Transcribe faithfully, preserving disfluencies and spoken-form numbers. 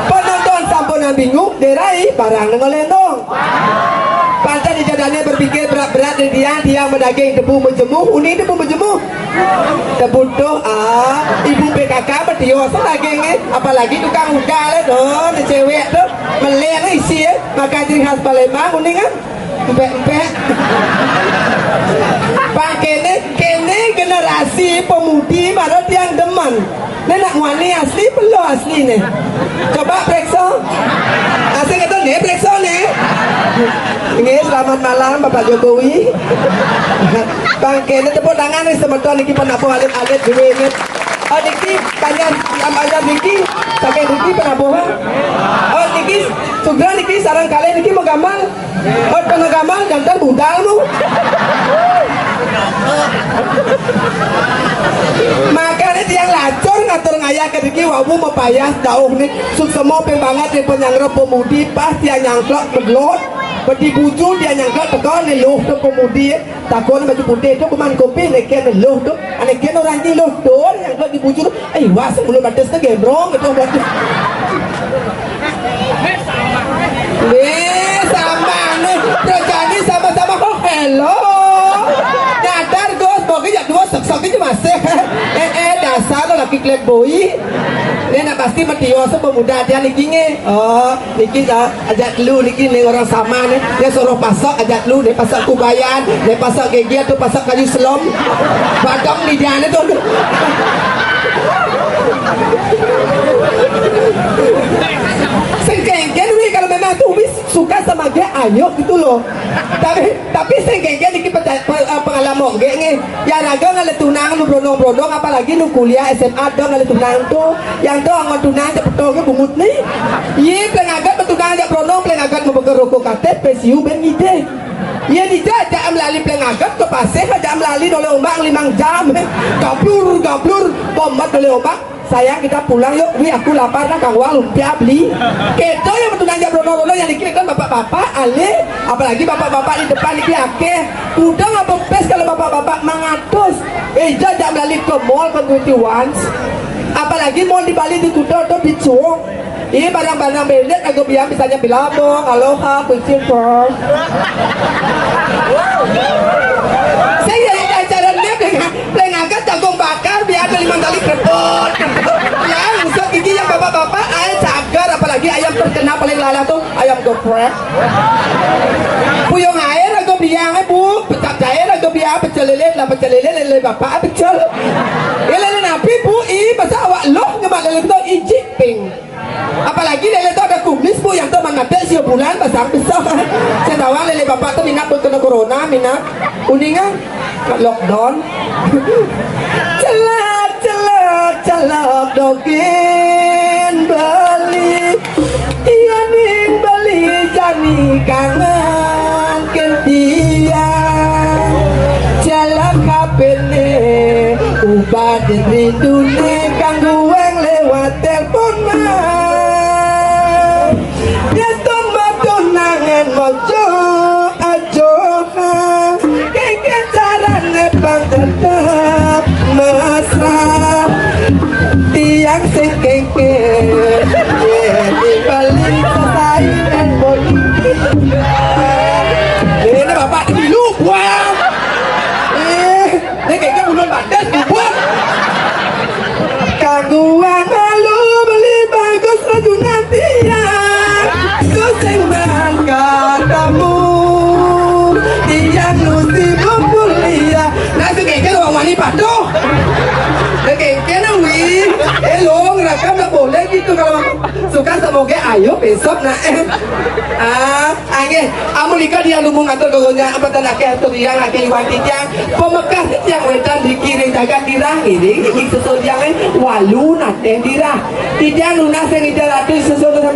Penonton sampun bingung, derai barang nengolendong. Pantes ijadané berpikir berat-berat dari tiang, tiang madaging tebu majemu, uning tebu majemu. Tebu tuh, ah, ibu P K K matios dagingé, apalagi tukang ugal to, né cewek to, meleng isi ya, makan ciri khas Palembang, uningan. Empek-empek. Pang kéné, kéné generasi pemudi mara tiang demen. Né nak wani asli, pelo asli né. Coba preksa. Asli kata né, preksa né. Nggih, selamat malam Bapak Jokowi. Pang kéné tepuk tangan nih semeton niki penabuh alit-alit dhewe nggih. Oh niki panjang, panjang niki, saking niki penabuh. Oh niki sugra niki sareng kalih niki mau gamal. Hot panagamang jantan budal mu. Makané tiang lacur ngatur ngayah kediki wau mapayah dauh né suksema ping banget né panyanggra pemudi pas tiang nyangklok bedlot. Bedi buju tiang nyangklok teka né luh to pemudi. Takon baju putih to kuman kopi né kén né luh to. Ané kén orang di luh to nyangklok di buju to. Ai wah sebelum ada segembrong gitu. Wis samane prajani sama-sama kok hello. Nyadar Gus, boke ya dua sok-sok iki masih. Eh eh dasar lagi klet boy. Né nak pasti mati yo pemuda dia niki nge. Oh, niki dah ajak lu niki ning orang sama né. Dia suruh pasok ajak lu né pasok Kubayan, né pasok Gegiat tuh pasok kayu selom. Badong di dia né tuh. Sing kengken wi kalau memang tuh wis suka sama dia ayo gitu loh. Tapi tapi sing kengken iki pengalaman nggih nggih. Ya raga ngalih tunang nu brondong-brondong apalagi nu kuliah S M A dong ngalih tunang tuh. Yang tuh angon tunang cepet tuh ke bungut nih. Iya pelengagat betunang aja brondong pelengagat mau beker rokok kate P C U ben ngide. Iya dijak ajak melali pelengagat ke pasir ajak melali noleh ombak limang jam. Gablur gablur bombat noleh ombak. Sayang kita pulang yuk, wih aku lapar nah kang wang lumpia beli. Kita yang betul nanya brono-brono yang dikira kan bapak-bapak, alih, apalagi bapak-bapak di depan iki akeh. Udah nggak pepes kalau bapak-bapak mangatus. Eh, jajak balik ke mall ke Twenty Ones. Apalagi mall di Bali di Kuta atau Bicuk. Ini barang-barang branded aku biar misalnya Billabong, Aloha, Kucing Purse. Saya yang ajaran dia Plengagat jagung bakar biar ada lima kali krebut. Ya, usut gigi yang bapak-bapak, ayam cagar, apalagi ayam terkenal paling lalah tuh ayam geprek. Puyung air aku biang bu, pecak cair aku biang pecel lele lah pecel lele lele bapak pecel. Ya lele napi bu, i masa awak loh nyemak lele betul ijik ping. Apalagi lele tu ada kumis bu yang tu mangatek sio bulan pasang besar. Saya tahu lele bapak tu minat pun kena corona minat. Uningan lockdown. Celak celak celak dokin Bali. Iya ning Bali jani kangen kentian. Celak kapene ubah rindu ne kangguang lewat telepon mah. Dia ton baton nangan mojo ajo. Kengken carane pang tetep mesra. Tiang sing kengken yen di Bali sasaingan pun. Ini bapak dulu buang. Eh, ini kengken ulun badan bubur. Kangguan alu beli bagus rajunan tiang. Tusing man katamu. Tiang nu sibuk kuliah. Nah, sing kengken wong wani patuh. Sing kengken wi. Eh, lo ngerekam nggak boleh gitu kalau suka semoga ayo besok nah. Ah, anggih, amun ika dia lumbung atur gogonya apa tan akeh atur yang akeh iwan titiang. Pemekah titiang wetan dikiring dagang dirah ngiring ngiring sesuai yang walu nateh dirah. Titiang lunas yang ida ratu sesuai sama